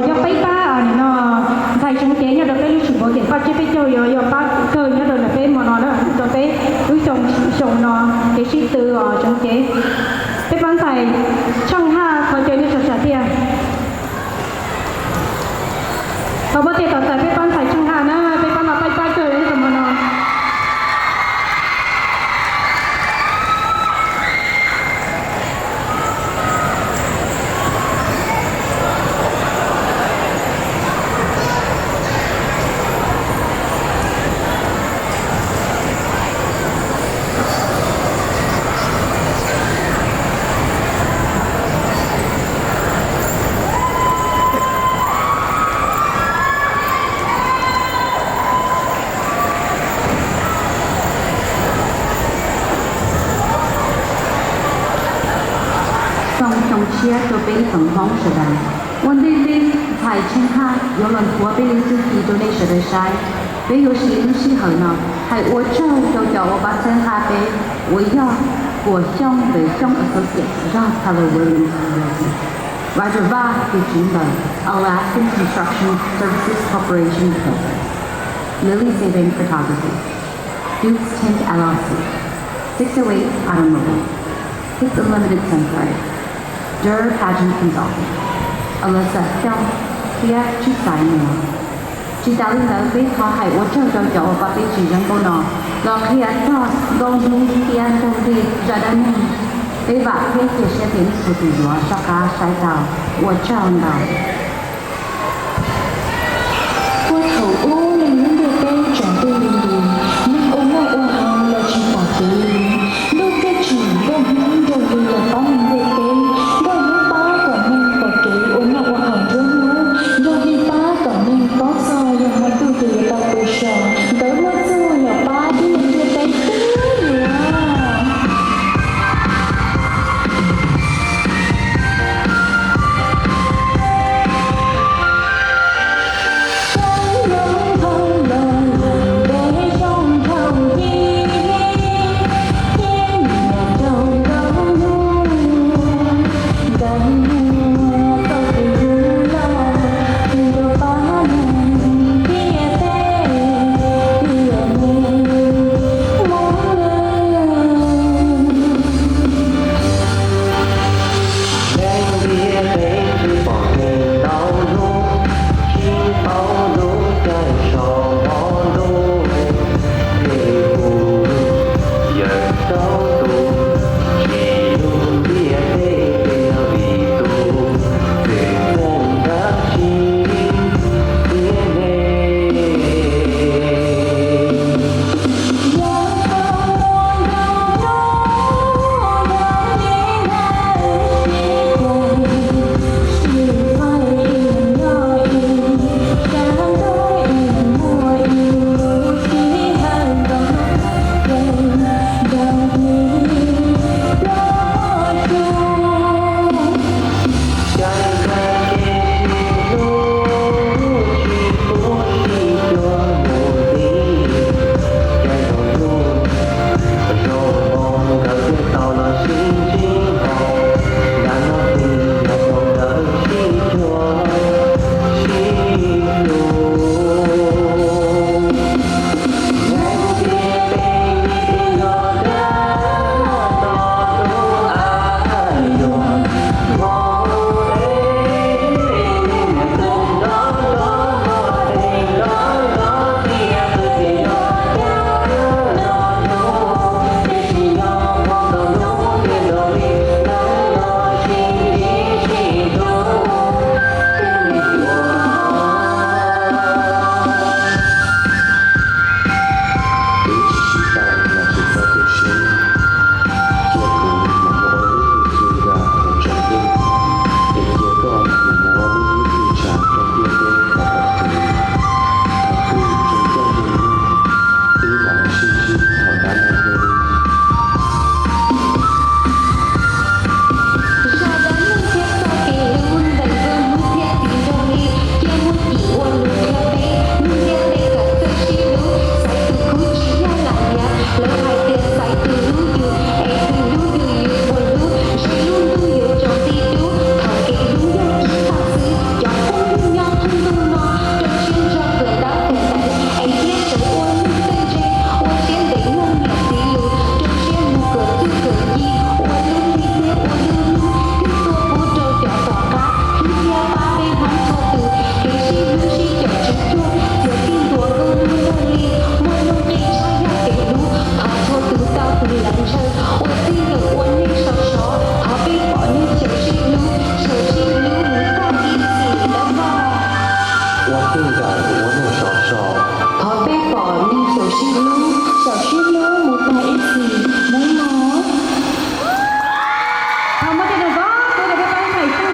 Yog peb pab no, ntxhais Tseev Cev nyob rau peb lub tsis npauv Ceem Paj Tseb peb caug yuav yog pab kawg nyob rau ntawm peb hmo no na, rau peb lub xyoo, xyoo no kev sib tw os Tseev Cev. Peb pab ntxhais Tsheej Haj qhov chaw nej sawv daws thiab. Thov pab thiaj tom txais peb pab ntxhais Tsheej Haj na, peb pab no pab pab kawg lub hmo no. Xyoo xyoo tshiab rau peb ib tsoom Hmoob sawv daws. Ua ntej peb ntxhais Tsheej Haj yuav los nthuav peb li txuj ci rau nej sawv daws saib, peb yuav siv lub sij hawm no hais ua tsaug rau cov uas pab txhawb nqa peb uas yog Kuam Xyooj, Npawm Xyooj Associates, zog Keller Williams Realty, Roger Vaj tus tswv ntawm Alaskan Construction Services Corporation, Lily Sabeng Photography, Duke's Tint L L C, six oh eight Automobile, Kids Unlimited Sunfire, Durr Pageant Consulting, Alyssa Xyooj thiab Tshwj Xais Muas. Tsis tas li ntawd peb thov hais ua tsaug rau cov uas pab peb tsis zoo nkauj no los qhia txog nkauj hnub thiab nrog li zaj dab neeg. Peb vam thiab cia siab tias nej txhua tus yuav soj qab saib tau. Ua tsaug ntau. Puag thaum ub leej lub ntiaj teb tsaus ntuj li nti, neeg ua noj ua haus los tsis pom kev li. Ntuj txiaj tsim nkauj hnub nrog li los pab neeg ntiaj teb, nkauj hnub pab kom neeg pom kev ua noj ua haus nruab hnub, nrog li pab kom neeg paub txog yog hmo ntuj ces yuav tau pw so. Nkawd muaj txuj yog pab tib neeg ntiaj teb twb yuav ua neej sov so. Thov peb pom neeg xyaum sib hlub, xyaum sib hlub mus tag ib txhis nawb mog.